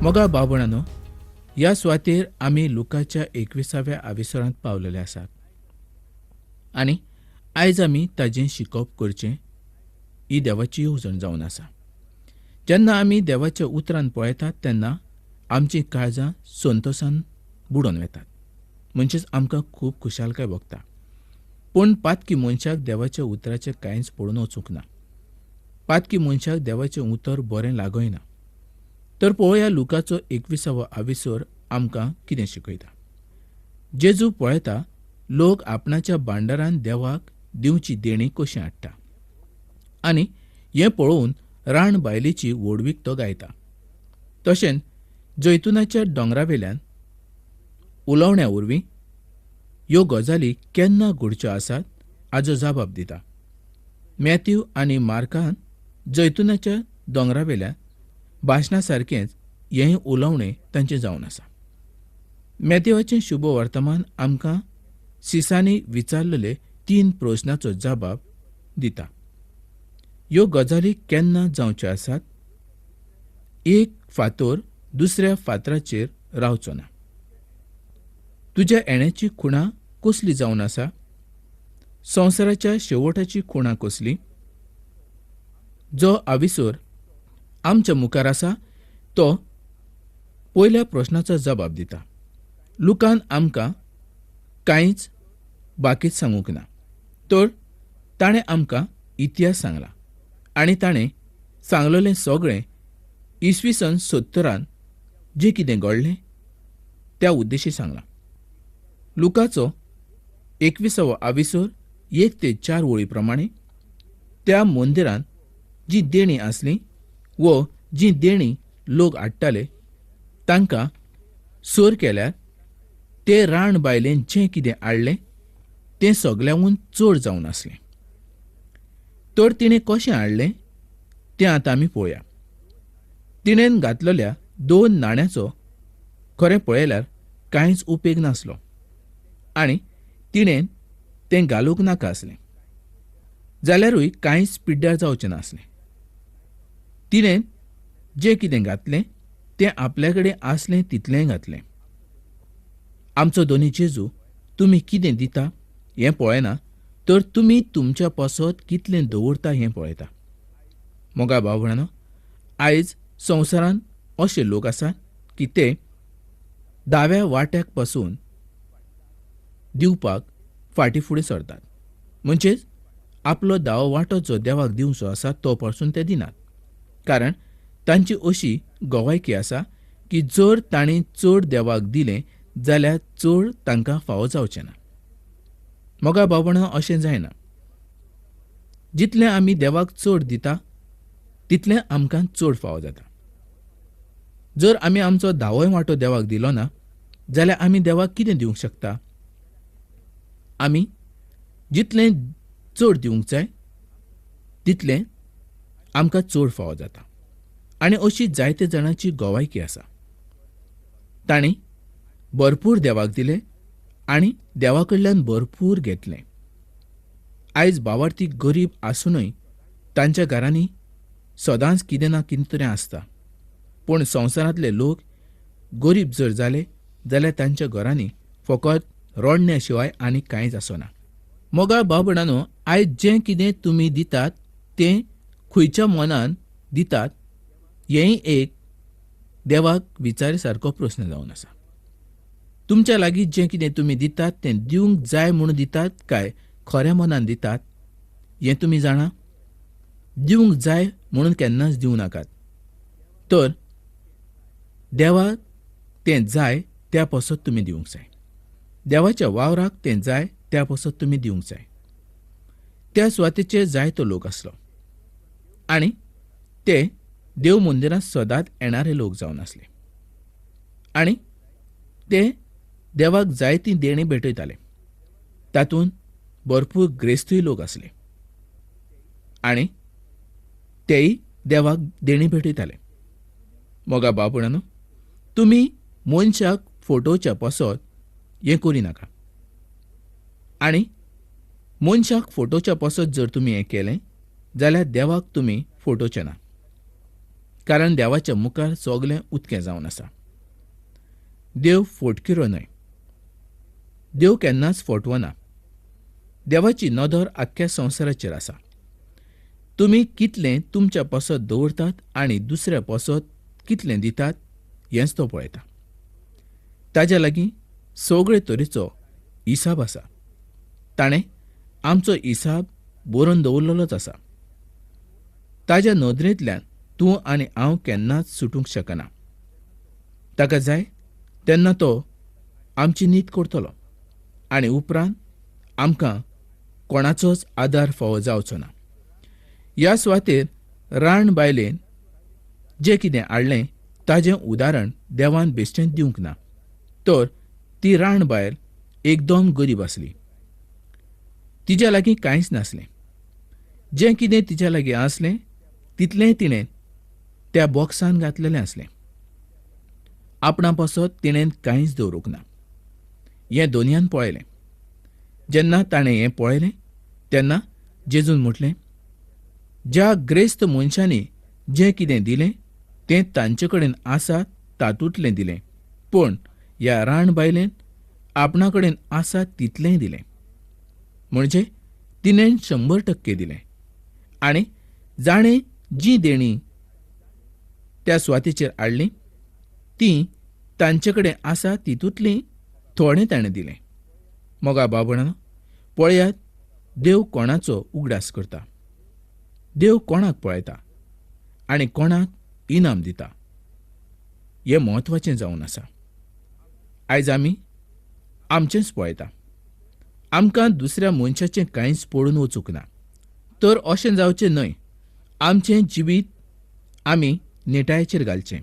मोगाळ भाव-भयणांनो, ह्या सुवातेर आमी लुकाच्या एकविसाव्या आविसरांत पावलेले आसात आनी आयज आमी ताजें शिकप करचें ही देवाची येवजण जावन आसा. जेन्ना आमी देवाच्या उतरान पळयतात तेन्ना आमचीं काळजां संतोसान बुडोवन वेतात, म्हणजेच आमकां खूब खुशालकाय भोगता. पूण पातकी मनशाक देवाच्या उतराचें कांयच पडून वचूंक ना. पातकी मनशाक देवाचें उतर बरें लागयना. तर पळोवया लुकाचो एकविसावो आविसर आमकां कितें शिकयता. जेजू पळयता लोक आपणाच्या भांडारान देवाक दिवची देणी कशी हाडटा आनी हें पळोवन राण बायलेची व्हडवीक तो गायता. तशेंच जैतुनाच्या दोंगरावेल्यान उलोवण्या वरवीं ह्यो गजाली केन्ना घडच्यो आसात हाजो जबाब दिता. मॅथ्यू आनी मार्कान जैतुनाच्या दोंगरावेल्या भाशणा सारकेंच हेंय उलोवणें तांचें जावन आसा. मॅथ्यूवाचें शुभ वर्तमान आमकां सिसांनी विचारलेले 3 प्रस्नाचो जबाब दिता. ह्यो गजाली केन्ना जावच्यो आसात? एक फातर दुसऱ्या फातराचेर रावचो ना. तुज्या येण्याची खुणा कसली जावन आसा? संवसाराच्या शेवटाची खुणा कसली? जो आविसर आमच्या मुखार आसा तो पयल्या प्रश्नाचो जबाब दिता. लुकान आमकां कांयच बाकीत सांगूंक ना, तर ताणें आमकां इतिहास सांगला आनी ताणें सांगलेलें सगळें इसवी सन 70 जें कितें घडलें त्या उद्देशी सांगलां. लुकाचो 21वो आविसर 1 ते 4 वळी प्रमाणे त्या मंदिरांत जी देणी आसली वो जी देणी लोक हाडटाले तांकां सर केल्यार ते राण बायलेन जें कितें हाडलें तें सगळ्यांहून चड जावन आसलें. तर तिणें कशें हाडलें तें आतां आमी पळोवया. तिणेन घातलेल्या 2 नाण्याचो खरें पळयल्यार कांयच उपेग नासलो आनी तिणेन तें घालूंक नाका आसलें, जाल्यारूय कांयच पिड्ड्यार जावचें नासलें. तिणेन जें कितें घातलें तें आपल्या कडेन आसलें तितलेंय घातलें. आमचो दोनी जेजू तुमी कितें दिता हें पळयना, तर तुमी तुमच्या पासत कितलें दवरता हें पळयता. मोगा भाव भयणांनो, आयज संवसारांत अशे लोक आसात की ते दाव्या वाट्याक पासून दिवपाक फाटीं फुडें सरतात, म्हणजेच आपलो दावो वांटो जो देवाक दिवचो आसा तो पासून ते दिनात. कारण तांची अशी गवायकी आसा की जर तांणी चड देवाक दिलें जाल्यार चड तांकां फावो जावचें ना. मोगा भावणां, अशें जायना. जितलें आमी देवाक चड दिता तितलें आमकां चड फावो जाता. जर आमी आमचो धावोय वांटो देवाक दिलो ना जाल्यार आमी देवाक कितें दिवंक शकता? आमी जितलें चड दिवंक जाय तितलें आमकां चड फावो जाता. आनी अशी जायते जाणांची गवायकी आसा. तांणी भरपूर देवाक दिले आनी देवा कडल्यान भरपूर घेतलें. आयज भावार्थी गरीब आसूनय तांच्या घरांनी सदांच कितें ना कितें तरी आसता. पूण संवसारांतले लोक गरीब जर जाले जाल्यार तांच्या घरांनी फकत रडण्या शिवाय आनी कांयच आसना. मोगाळ भाव भयणांनो, आयज जें कितें तुमी दितात तें खंयच्या मनान दितात हेंय एक देवाक विचारी सारको प्रस्न जावन आसा. तुमच्या लागीं जें कितें तुमी दितात तें दिवंक जाय म्हूण दितात काय खऱ्या मनान दितात हें तुमी जाणा? दिवंक जाय म्हणून केन्नाच दिवं नाकात, तर देवाक तें जाय त्या पासत तुमी दिवंक जाय. देवाच्या वावराक तें जाय त्या पासत तुमी दिवंक जाय. त्या सुवातेचेर जायतो लोक आसलो आनी ते देव मंदिरांत सदांच येणारे लोक जावन आसले आनी ते देवाक जायतीं देणीं भेटयताले. तातूंत भरपूर ग्रेस्तूय लोक आसले आनी तेय देवाक देणीं भेटयताले. मोगा भाव-भयणांनो, तुमी मनशाक फोटोवच्या पासत हें करिनाका आनी मनशाक फोटोवच्या पासत जर तुमी हें केलें जाल्यार देवाक तुमी फोटोवचे ना. कारण देवाच्या मुखार सगळें उदकें जावन आसा. देव फोटकिरो न्हय. देव केन्नाच फोटवना. देवाची नदर आख्ख्या संवसाराचेर आसा. तुमी कितलें तुमच्या पासत दवरतात आनी दुसऱ्या पासत कितलें दितात हेंच तो पळयता. ताज्या लागीं सगळे तरेचो हिसाब आसा. ताणें आमचो हिसाब बरोवन दवरलेलोच आसा. ताज्या नदरेंतल्यान तूं आनी हांव केन्नाच सुटूंक शकना. ताका जाय तेन्ना तो आमची नीत करतलो आनी उपरांत आमकां कोणाचोच आदार फावो जावचो ना. ह्या सुवातेर राण बायलेन जें कितें हाडलें ताजें उदाहरण देवान बेश्टेंच दिवंक ना, तर ती राण बायल एकदम गरीब आसली. तिज्या लागीं कांयच नासलें. जें कितें तिज्या लागीं आसलें तितलेंय तिणें त्या बॉक्सान घातलेलें आसलें. आपणा पासत तिणें कांयच दवरूंक ना. हें दोनयान पळयलें. जेन्ना ताणें हें पळयलें तेन्ना जेजून म्हटलें, ज्या ग्रेस्त मनशांनी जें कितें दिलें तें तांचे कडेन आसा तातूंतलें दिलें, पूण ह्या राण बायलेन आपणा कडेन आसा तितलेंय दिलें. म्हणजे तिणें 100% दिलें. आनी जाणें जी देणी त्या सुवातेचेर हाडली ती तांचे कडेन आसा तितूंतली थोडें ताणें दिलें. मोगा बाबणां, पळयात देव कोणाचो उगडास करता, देव कोणाक पळयता आनी कोणाक इनाम दिता हें म्हत्वाचें जावन आसा. आयज आमी आमचेंच पळयता. आमकां दुसऱ्या मनशाचें कांयच पडून वचूंक ना. तर अशें जावचें न्हय. आमचें जिवीत आमी निटायेचेर घालचें.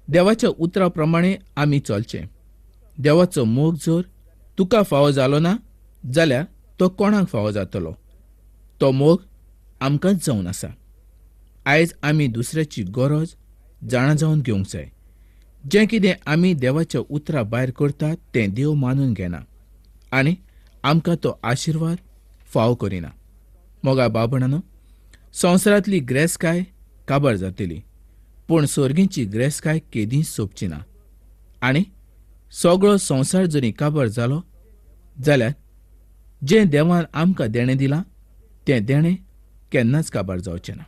देवाच्या उतरा प्रमाणे आमी चलचें. देवाचो मोग जर तुका फावो जालो ना जाल्यार तो कोणाक फावो जातलो? तो मोग आमकांच जावन आसा. आयज आमी दुसऱ्याची गरज जाणा जावन घेवंक जाय. जें कितें आमी देवाच्या उतरा भायर करतात तें देव मानून घेना आनी आमकां तो आशिर्वाद फावो करिना. मोगा बाबणानो, संवसारांतली ग्रेसकाय काबार जातली, पूण सर्गीची ग्रेसकाय केदींच सोंपची ना. आनी सगळो संवसार जरी काबार जालो जाल्यार जें देवान आमकां देणें दिलां तें देणें केन्नाच काबार जावचें ना.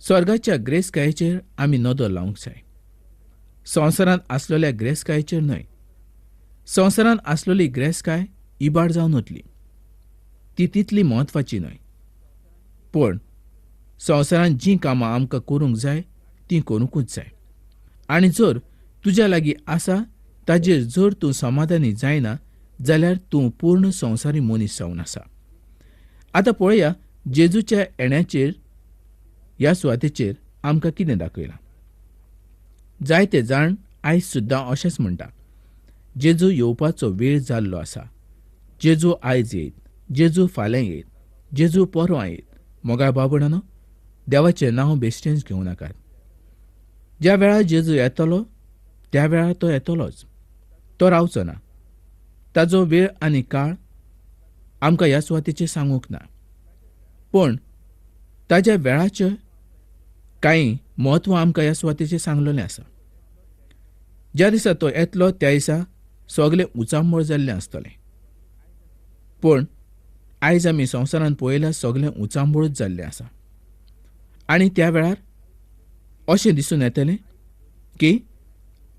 स्वर्गाच्या ग्रेसकायेचेर आमी नदर लावंक जाय, संवसारांत आसलेल्या ग्रेसकायेचेर न्हय. संवसारांत आसलेली ग्रेसकाय इबाड जावन वतली, ती तितली म्हत्वाची न्हय. पूण संवसारांत जीं कामां आमकां करूंक जाय तीं करूंकूच जाय. आनी जर तुज्या लागीं आसा ताजेर जर तूं समाधानी जायना जाल्यार तूं पूर्ण संवसारी मनीस जावन आसा. आतां पळया जेजूच्या येण्याचेर ह्या सुवातेचेर आमकां कितें दाखयलां. जायते जाण आयज सुद्दां अशेंच म्हणटा, जेजू येवपाचो वेळ जाल्लो आसा, जेजू आयज येयत, जेजू फाल्यां येयत, जेजू परवां येयत. मोगा बाबणानो, देवाचें नांव बेश्टेंच घेवं नाकात. ज्या वेळार जेजू येतलो त्या वेळार तो येतलोच, तो रावचो ना. ताजो वेळ आनी काळ आमकां ह्या सुवातेचेर सांगूंक ना, पूण ताज्या वेळाचें कांय म्हत्व आमकां ह्या सुवातेचेर सांगलेलें आसा. ज्या दिसा तो येतलो त्या दिसा सगळें उचांबळ जाल्लें आसतलें, पूण आयज आमी संवसारांत पळयल्यार सगळें उचांबळूच जाल्लें आसा. आनी त्या वेळार अशें दिसून येतलें की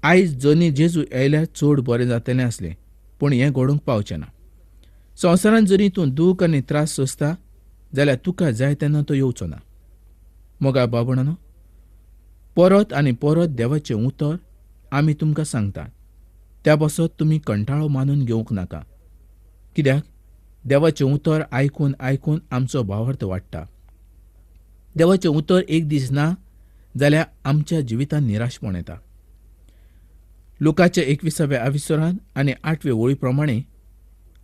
आयज जनी जेजू येयल्यार चड बरें जातलें आसलें, पूण हें घडूंक पावचें ना. संवसारांत जरी तूं दूख आनी त्रास सोंसता जाल्यार तुका जाय तेन्ना तो येवचो ना. मोगा बाबणानो, परत आनी परत देवाचें उतर आमी तुमकां सांगतात, त्या पासत तुमी कंटाळो मानून घेवंक नाका. कित्याक देवाचें उतर आयकून आयकून आमचो भावार्थ वाडटा. देवाचें उतर एक दीस ना जाल्यार आमच्या जिवितांत निराशपण येता. लुकाच्या 21व्या आविसरांत आनी 8वे ओळी प्रमाणे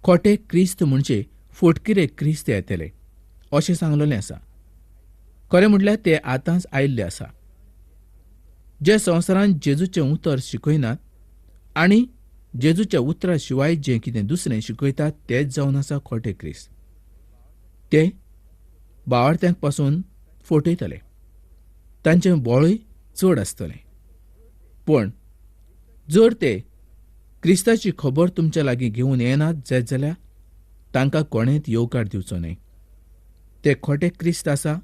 खोटे क्रिस्त म्हणजे फोटकिरे क्रिस्त येतले अशें सांगलेलें आसा. खरें म्हटल्यार ते आतांच आयिल्ले आसा. जे संवसारांत जेजूचें उतर शिकयनात आनी जेजूच्या उतरा शिवाय जें कितें दुसरें शिकयतात तेच जावन आसा खोटे क्रिस्त. ते बावार्थ्यांक पासून फोटयतले. तांचें बळूय चड आसतलें. पूण जर ते क्रिस्ताची खबर तुमच्या लागीं घेवन येनात जायत जाल्यार तांकां कोणेंच येवकार दिवचो न्हय. ते खोटे क्रिस्त आसा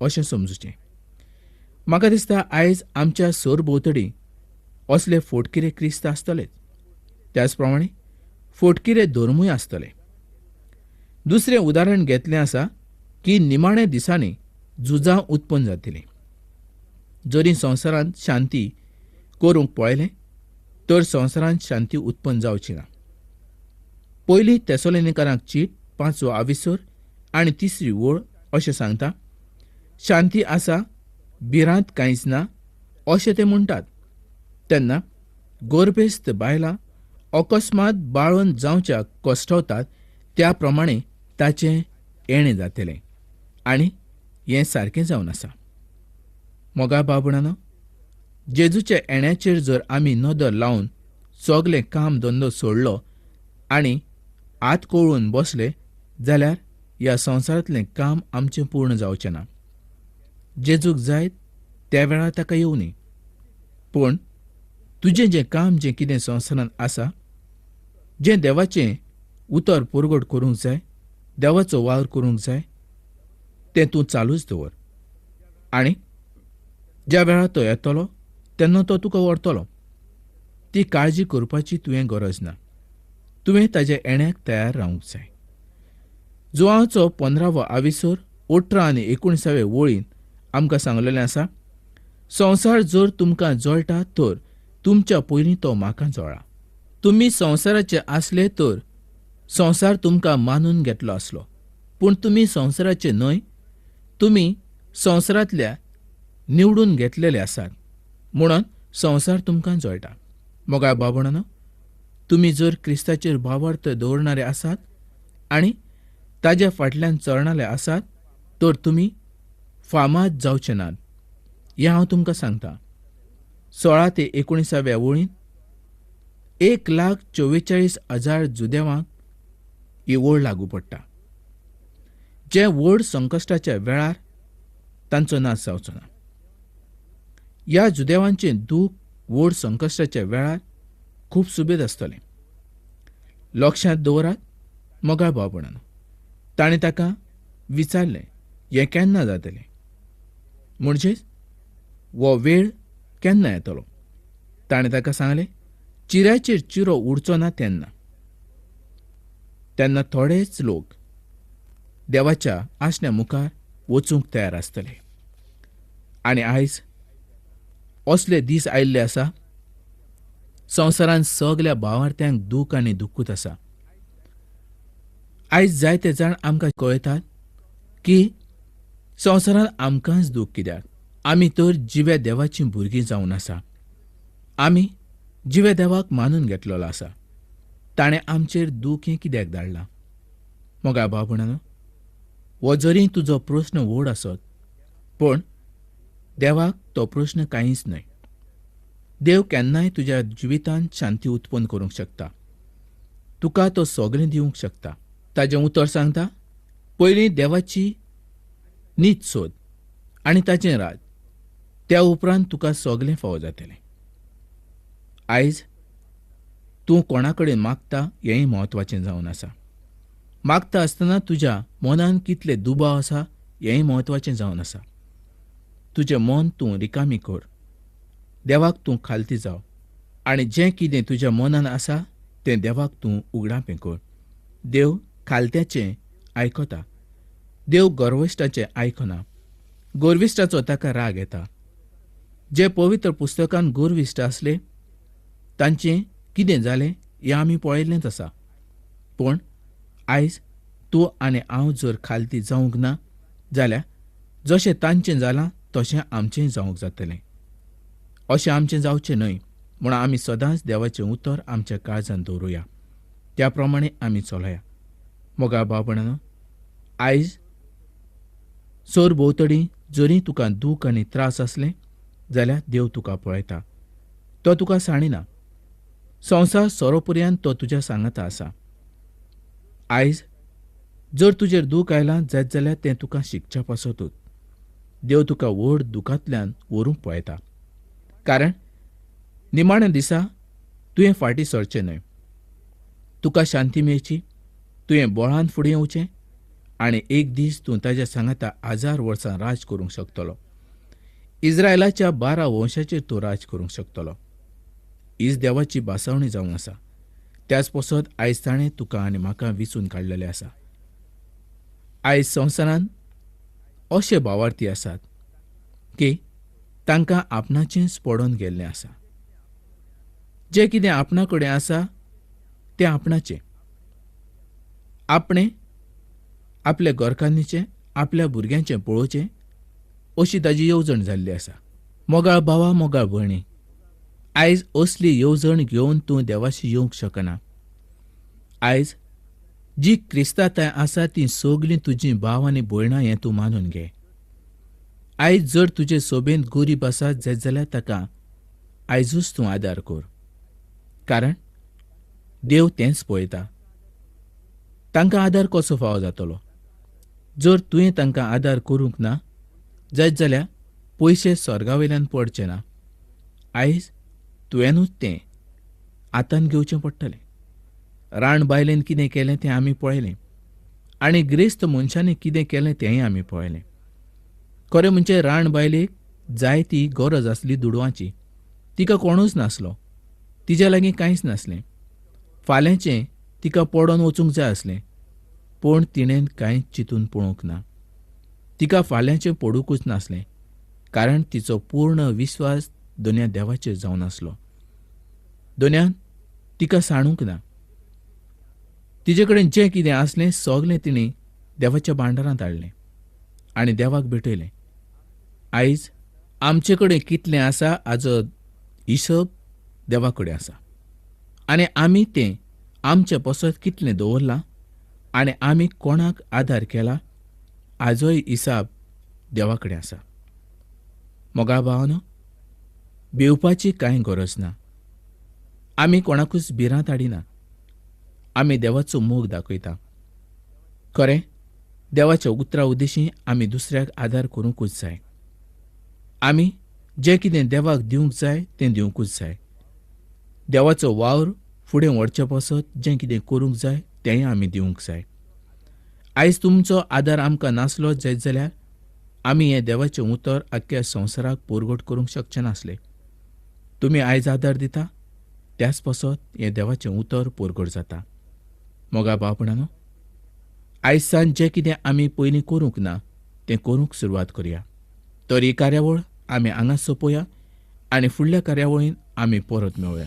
अशें समजुचें. म्हाका दिसता आयज आमच्या सरभोंवतणी असले फोटकिरे क्रिस्त आसतलेच. त्याच प्रमाणे फोटकिरे धर्मूय आसतले. दुसरें उदाहरण घेतलें आसा की निमाण्या दिसांनी झुजां उत्पन्न जातलीं. जरी संवसारांत शांती करूंक पळयलें तर संवसारांत शांती उत्पन्न जावची ना. पयली तेसलोनिकारांक चीट 5वो आविसर आनी 3री ओळ अशें सांगता, शांती आसा, भिरांत कांयच ना अशें ते म्हणटात. तेन्ना गर्भेस्त बायलां अकस्मात बाळून जावच्याक कश्टवतात त्या प्रमाणे ताचें येणें जातलें आनी हें सारकें जावन आसा. मोगा बाबणानो, जेजूच्या येण्याचेर जर आमी नदर लावन सगलें काम धंदो सोडलो आनी हात कवळून बसले जाल्यार ह्या संवसारांतलें काम आमचें पूर्ण जावचें ना. जेजूक जाय त्या वेळार ताका येवनी, पूण तुजें जें काम जें कितें संवसारांत आसा, जें देवाचें उतर परगट करूंक जाय, देवाचो वावर करूंक जाय, तें तूं चालूच दवर आनी ज्या वेळार तो येतलो तेन्ना तो तुका व्हरतलो. ती काळजी करपाची तुवें गरज ना. तुवें ताज्या येण्याक तयार रावंक जाय. जुवांचो 15वो आविसर 18 आनी 19वे वळीन आमकां सांगलेलें आसा, संवसार जर तुमकां जळटा तर तुमच्या पयलीं तो म्हाका जळा. तुमी संवसाराचे आसले तर संवसार तुमकां मानून घेतलो आसलो, पूण तुमी संवसाराचे न्हय, तुमी संवसारांतल्या निवडून घेतलेले आसात म्हणून संवसार तुमकां जळटा. मोगा बाबणानो, तुमी जर क्रिस्ताचेर भावार्थ दवरणारे आसात आनी ताज्या फाटल्यान चलणारे आसात तर तुमी फामाद जावचे नात, हें हांव तुमकां सांगता. 16 ते 19व्या वळीन 1,44,000 जुदेवांक ही ओळ लागू पडटा, जे व्हड संकश्टाच्या वेळार तांचो नाश जावचो ना. ह्या जुदेवांचें दूख व्हड संकश्टाच्या वेळार खूब सुबेद आसतलें. लक्षांत दवरात मोगाळ भावपणान, ताणें ताका विचारलें, हें केन्ना जातलें, म्हणजेच हो वेळ केन्ना येतलो. ताणें ताका सांगलें, चिऱ्याचेर चिरो उडचो ना तेन्ना. तेन्ना थोडेच लोक देवाच्या आसण्या मुखार वचूंक तयार आसतले. आनी आयज असले दीस आयिल्ले आसा, संवसारांत सगल्या भावार्थ्यांक दूख आनी दुखूत आसा. आयज जायते जाण आमकां कळयतात की संवसारांत आमकांच दूख कित्याक, आमी तर जिव्या देवाचीं भुरगीं जावन आसा, आमी जिव्या देवाक मानून घेतलेलो आसा, ताणें आमचेर दूख हें कित्याक धाडलां. मोगा भावपणानो, हो जरी तुजो प्रस्न व्हड आसत पूण देवाक तो प्रस्न कांयच न्हय. देव केन्नाय तुज्या जिवितांत शांती उत्पन्न करूंक शकता, तुका तो सगळें दिवंक शकता. ताजें उतर सांगता, पयलीं देवाची नीत सोद आनी ताचें राज, त्या उपरांत तुका सगळें फावो जातलें. आयज तूं कोणा कडेन मागता हेंय म्हत्वाचें जावन आसा. मागता आसतना तुज्या मनान कितले दुबाव आसा हेंय म्हत्वाचें जावन आसा. तुजें मन तूं रिकामी कर, देवाक तूं खालती जाव आनी जें कितें तुज्या मनान आसा तें देवाक तूं उगडापें कर. देव खालत्याचें आयकता, देव गर्विश्टाचें आयकना. गर्विश्टाचो ताका राग येता. जे पवित्र पुस्तकान गर्विश्ट आसले तांचें कितें जालें हें आमी पळयल्लेंच आसा. पूण आयज तूं आनी हांव जर खालती जावंक ना जाल्यार जशें तांचें जालां तशें आमचेंय जावंक जातलें. अशें आमचें जावचें न्हय म्हूण आमी सदांच देवाचें उतर आमच्या काळजांत दवरुया, त्या प्रमाणे आमी चलया. मोगा भावपणानो, आयज सरभोंवतणी जरी तुका दूख आनी त्रास आसले जाल्यार देव तुका पळयता, तो तुका सांडिना. संवसार सोरोपर्यंत तो तुज्या सांगाता आसा. आयज जर तुजेर दूख आयलां जायत जाल्यार तें तुका शिकच्या पासतूच. देव तुका व्हड दुखांतल्यान व्हरूंक पळयता. कारण निमाण्या दिसा तुवें फाटीं सरचें न्हय. तुका शांती मेळची, तुवें बळान फुडें येवचें आनी एक दीस तूं ताज्या सांगाता 1000 वर्सां राज करूंक शकतलो. इस्रायलाच्या 12 वंशाचेर तूं राज करूंक शकतलो. हीच देवाची भासावणी जावन आसा. त्याच पसत आयज ताणें तुका आनी म्हाका विचून काडलेलें आसा. आयज संवसारांत अशे भावार्थी आसात की तांकां आपणाचेंच पडोवन गेल्लें आसा. जें कितें आपणा कडेन आसा तें आपणाचें, आपणें आपल्या घरकान्नीचें, आपल्या भुरग्यांचें पळोवचें अशी ताजी येवजण जाल्ली आसा. मोगाळ भावा, मोगाळ भयणी, आयज असली येवजण घेवन तूं देवाशी येवंक शकना. आयज जी क्रिस्तांताय आसा ती सगलीं तुजीं भाव आनी भयणां हें तूं मानून घे. आयज जर तुजे सोबेंत गरीब आसा जायत जाल्यार ताका आयजूच तूं आदार कर, कारण देव तेंच पळयता. तांकां आदार कसो फावो जातलो? जर तुवें तांकां आदार करूंक ना जायत जाल्यार पयशे स्वर्गा वयल्यान पडचे ना. आयज तुवेंनूच तें हातान घेवचें पडटलें. राण बायलेन कितें केलें तें आमी पळयलें आनी ग्रेस्त मनशांनी कितें केलें तेंय आमी पळयलें. खरें म्हणजे राण बायलेक जाय ती गरज आसली दुडवांची. तिका कोणूच नासलो, तिज्या लागीं कांयच नासलें. फाल्यांचें तिका पडोन वचूंक जाय आसलें, पूण तिणें कांयच चिंतून पळोवंक ना. तिका फाल्यांचें पडुंकूच नासलें, कारण तिचो पूर्ण विस्वास दोनया देवाचेर जावन आसलो. दोनयान तिका सांडूंक ना. तिजे कडेन जें कितें आसलें सगलें तिणें देवाच्या भांडारांत हाडलें आनी देवाक भेटयलें. आयज आमचे कडेन कितलें आसा हाजो हिशोब देवा कडेन आसा आनी आमी तें आमचे पसत कितलें दवरलां आनी आमी कोणाक आदार केला हाजोय हिसाब देवा कडेन आसा. मोगा भावानो, भिवपाची कांय गरज ना. आमी कोणाकूच भिरांत हाडिना. आमी देवाचो मोग दाखयता. खरें, देवाच्या उतरा उद्देशी आमी दुसऱ्याक आदार करूंकूच जाय. आमी जें कितें देवाक दिवंक जाय तें दिवंकूच जाय. देवाचो वावर फुडें व्हरचे पासत जें कितें करूंक जाय तेंय आमी दिवंक जाय. आयज तुमचो आदार आमकां नासलो जायत जाल्यार आमी हें देवाचें उतर आख्ख्या संवसाराक परगट करूंक शकचे नासले. तुमी आयज आदार दिता त्याच पासत हें देवाचें उतर परगट जाता. मोगा भावपणानो, आयज सावन जें कितें आमी पयलीं करूंक ना तें करूंक सुरवात करया. तर ही कार्यावळ आमी हांगा सोंपोवया आनी फुडल्या कार्यावळीन आमी परत मेळोया.